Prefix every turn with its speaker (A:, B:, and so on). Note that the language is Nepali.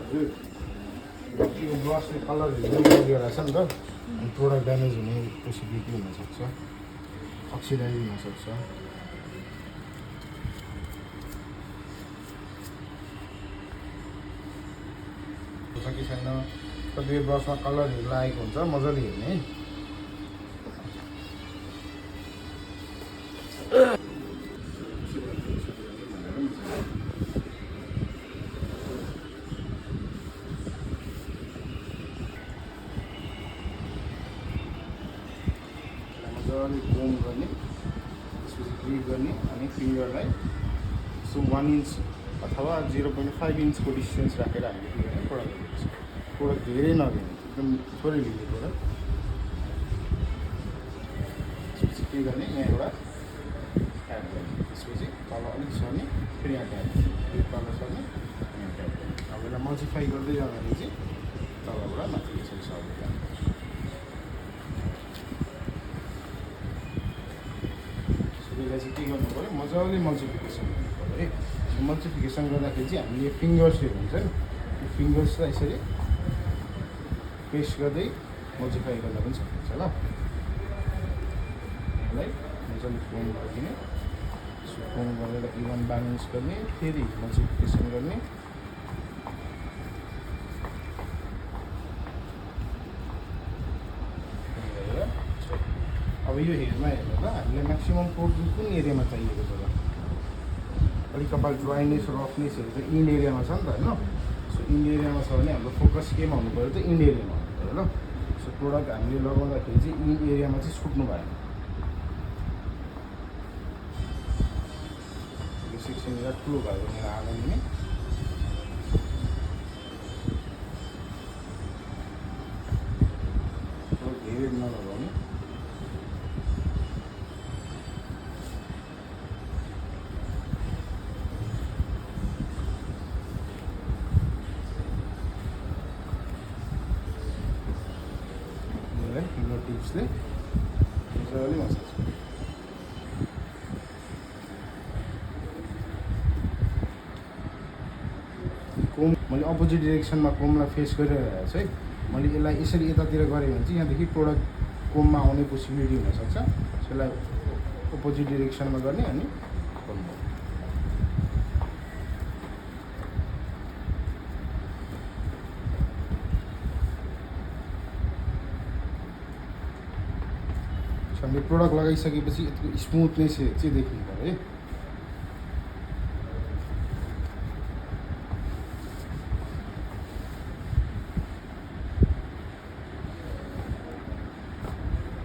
A: यो ब्रसले कलरहरू गइरहेको रहेछ नि त अनि प्रोडक्ट ड्यामेज हुने पोसिबिलिटी हुनसक्छ अक्सिडाइज हुनसक्छ कि छैन कतिपय ब्रसमा कलरहरू लागेको हुन्छ मजाले हेर्ने है मजाले कोम गर्ने त्यसपछि ग्रिप गर्ने अनि फिङ्गरलाई सो 1 इन्च अथवा 0.5 इन्चको डिस्टेन्स राखेर हामीले के गर्ने प्रोडक्ट धेरै नदिने एकदम थोरै लिने प्रोडक्ट त्यसपछि के गर्ने यहाँ एउटा एड गर्ने त्यसपछि तल अलिक सर्ने फेरि यहाँ ट्याप फेरि तल सर्ने यहाँ ट्याप गर्ने अब यसलाई मल्टिफाई गर्दै जाँदाखेरि चाहिँ तलबाट माथि यसरी सर्दै जान्छ यसलाई चाहिँ के गर्नु पऱ्यो मजाले मल्टिप्लिकेसन गर्नु पऱ्यो है मल्टिप्लिकेसन गर्दाखेरि चाहिँ हामीले फिङ्गर्सहरू हुन्छ नि यो फिङ्गर्सलाई यसरी पेस्ट गर्दै मल्टिप्लाई गर्दा पनि सकिन्छ ल यसलाई मजाले फोम गरिदिने फोम गरेर इभन ब्यालेन्स गर्ने फेरि मल्टिप्लिकेसन गर्ने अब यो हेयरमा हेर्नु त हामीलाई म्याक्सिमम् प्रोटिन कुन एरियामा चाहिएको छ त अलिक कपाल ड्राइनेस रफनेसहरू चाहिँ इन एरियामा छ नि त होइन सो इन एरियामा छ भने हाम्रो फोकस केमा हुनु पऱ्यो त इन एरियामा हुनु पऱ्यो ल सो प्रोडक्ट हामीले लगाउँदाखेरि चाहिँ इन एरियामा चाहिँ छुट्नु भएन यो सेक्सन एरिया ठुलो भयो भनेर हाल्ने धेरै नलगाउने फिङ्गर टिप्सले मजाले मसाज कोम मैले अपोजिट डिरेक्सनमा कोमलाई फेस गरिरहेको छु है मैले यसलाई यसरी यतातिर गरेँ भने चाहिँ यहाँदेखि प्रोडक्ट कोममा आउने पोसिबिलिटी हुनसक्छ यसलाई अपोजिट डिरेक्सनमा गर्ने अनि कोम हामीले प्रोडक्ट लगाइसकेपछि यसको स्मुथनेस चाहिँ देख्नु पऱ्यो है